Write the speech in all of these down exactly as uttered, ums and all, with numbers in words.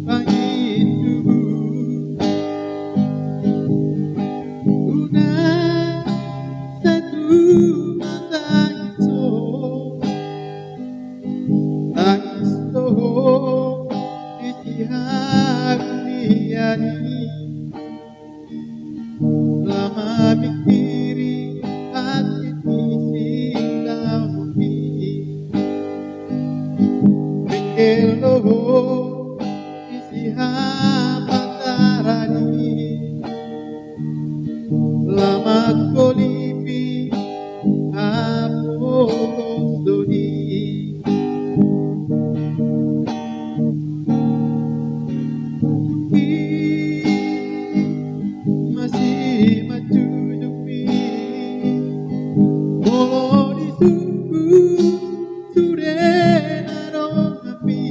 Pangintubu. Unang sahat tu matangis ho. Tangis do ho di sihaurian i. Lam mapingkiri hata ni sitaonon i. Bengkel do ho di sihapantaran i. Lam mangkolipi hapogoson i. I ma simanjujungmi, molo disungkun sude na donganmi.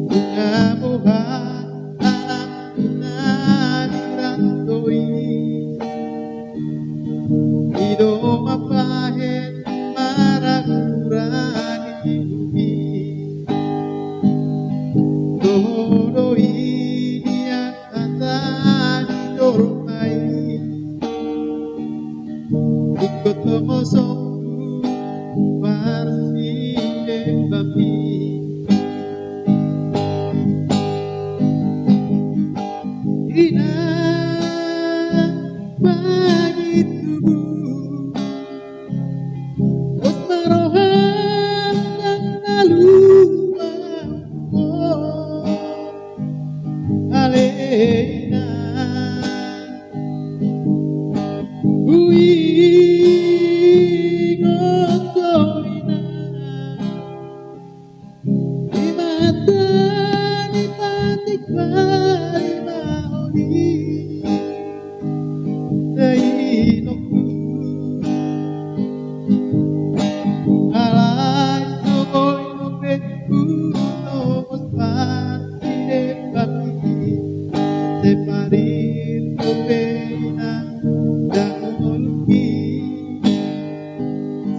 Nunga boha anakmu na di rantau i. I do mambahen maragura di bumi. Toho do i nian hata ni jolma i. Ingkon tongon songku parsilembanmi. Inang pangintubu, pos ma roham ndang na lumobi ho. Ale inang, huingot do inang, di mata ni patik palimahon i. Dainongku, alai sogo i dope hutomos parsilembanmi. Separir dope inang dahulu i.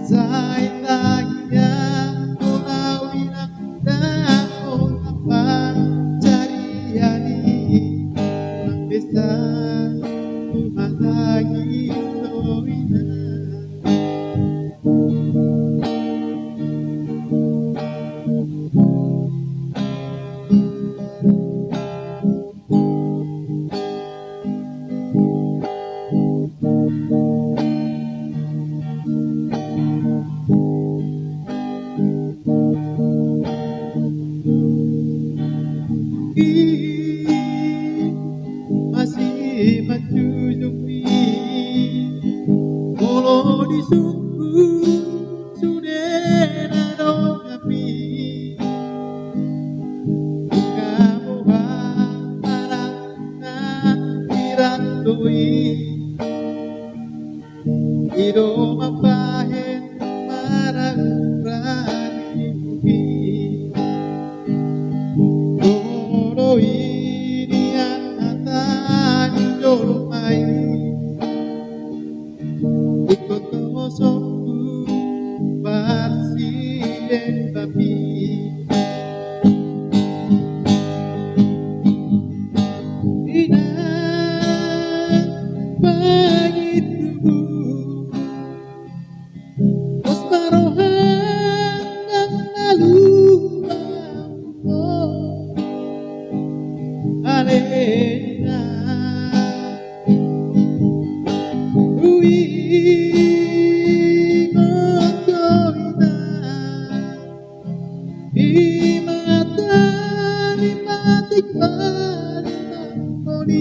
Sai tangiang do au inang, ndang pola pansarian i. Unang be sai huhatangis ho inang. I ma simanjujungmi, molo disungkun sude na donganmi. Nunga boha anakmu na di rantau i. I do mambahen maragura di bumi. Toho do i nian hata ni jolma i. Ingkon tongon songku parsilembanmi. Inang pangintubu, pos ma roham ndang na lumobi ho. Ale inang, huingot do inang, di mata ni patik palimahon i.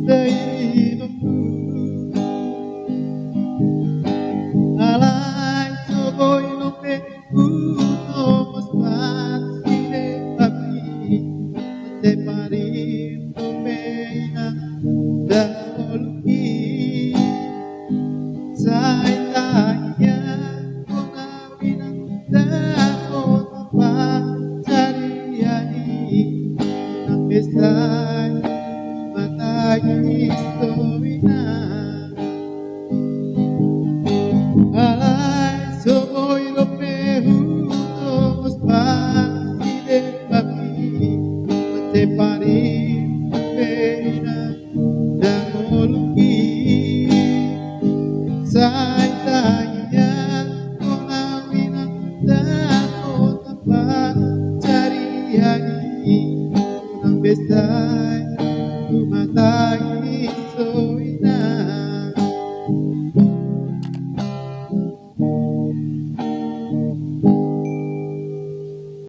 Dainongku, alai sogo i dope hutomos parsilembanmi. Separir dope inang dahulu i. Sai tangiang do au inang, ndang Besai, humatai,